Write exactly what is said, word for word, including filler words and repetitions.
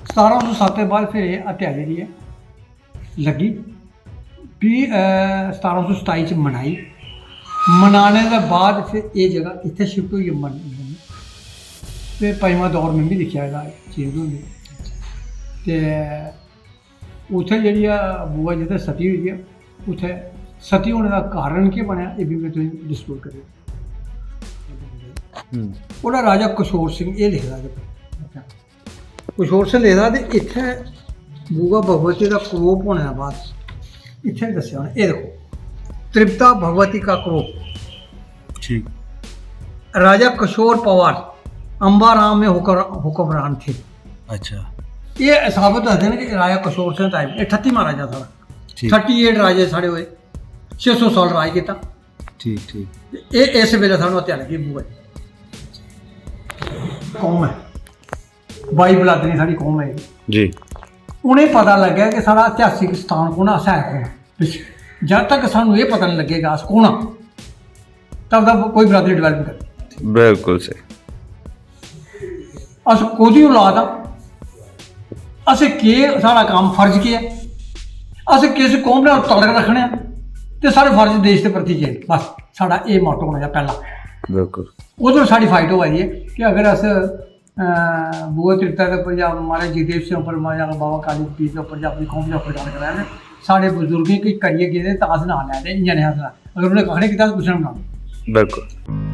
सतारां सौ सत्त दे बाद फिर एह् हत्या जेह्ड़ी ऐ लग्गी, फ्ही सतारां सौ सताई च मनाई। मनाने दे बाद फिर एह् जगह इत्थै शिफ्ट होइयै मन ते पंजमां दौर में बी दिक्खेआ एह्दा चेंज होंदे। ते उत्थै जेह्ड़ी ऐ बुआ जित्थै सती होई ऐ, उत्थै सती होने दा कारण केह् बनेआ, एह् बी में तुसेंगी डिस्क्लोज करी ओड़ां। ओह्दा राजा कशोर सिंह एह् लिखदा एह्दे पर। कशोर सिंह लिखदा ते इत्थै बुआ भगवती दा क्रोप होने दे बाद इत्थै बी दस्सेआ उ'नें, एह् दिक्खो, तृप्ता भगवती का क्रोप। ठीक। राजा कशोर पवार अम्बा राम में हुक्म हुक्मरान थे। अच्छा। एह् साबत दसदे न कि राजा कशोर सिंह टाइम, एह् ठत्तीवां राजा साढ़ा, ठीक। थर्टी एट राजे साढ़े होए, छे सौ साल राज कीता। ठीक ठीक। ते एह् इस बेल्लै सानूं हत्या लगी बुआ जी। कौम ऐ, बाई बलादरी साढ़ी कौम ऐ। जी। उ'नें पता लग्गेआ कि साढ़ा ऐतिहासिक स्थान कौन ऐ, अस है कौन। जद तक सानूं एह् पता नहीं लग्गेगा अस कौन आं, तब तक कोई बरादरी डेवलप नहीं करनी। बिल्कुल सही। अस कोह्दी औलाद आं, असें केह्, साढ़ा कम्म फर्ज केह् ऐ, अस किस कौम नाल तलक रक्खने आं ते साढ़े फर्ज देश दे प्रति केह् न। बस साढ़ा एह् मोटो होना चाहिदा पैह्ला। बिल्कुल। उद्धर साढ़ी फाइट होआ दी ऐ कि अगर अस अ, बुआ तृप्ता दे उप्पर जां महाराज जगदेव सिंह उप्पर जां बाबा काली पीर दे उप्पर जां अपनी कौम दे उप्पर गल्ल करा दे, साढ़े बजुर्गें गी करियै गेदे तां अस नां लै दे, इ'यां नेईं अस नां, अगर उ'नें कक्ख निं कीता तां कुसै ने बनाना। बिल्कुल।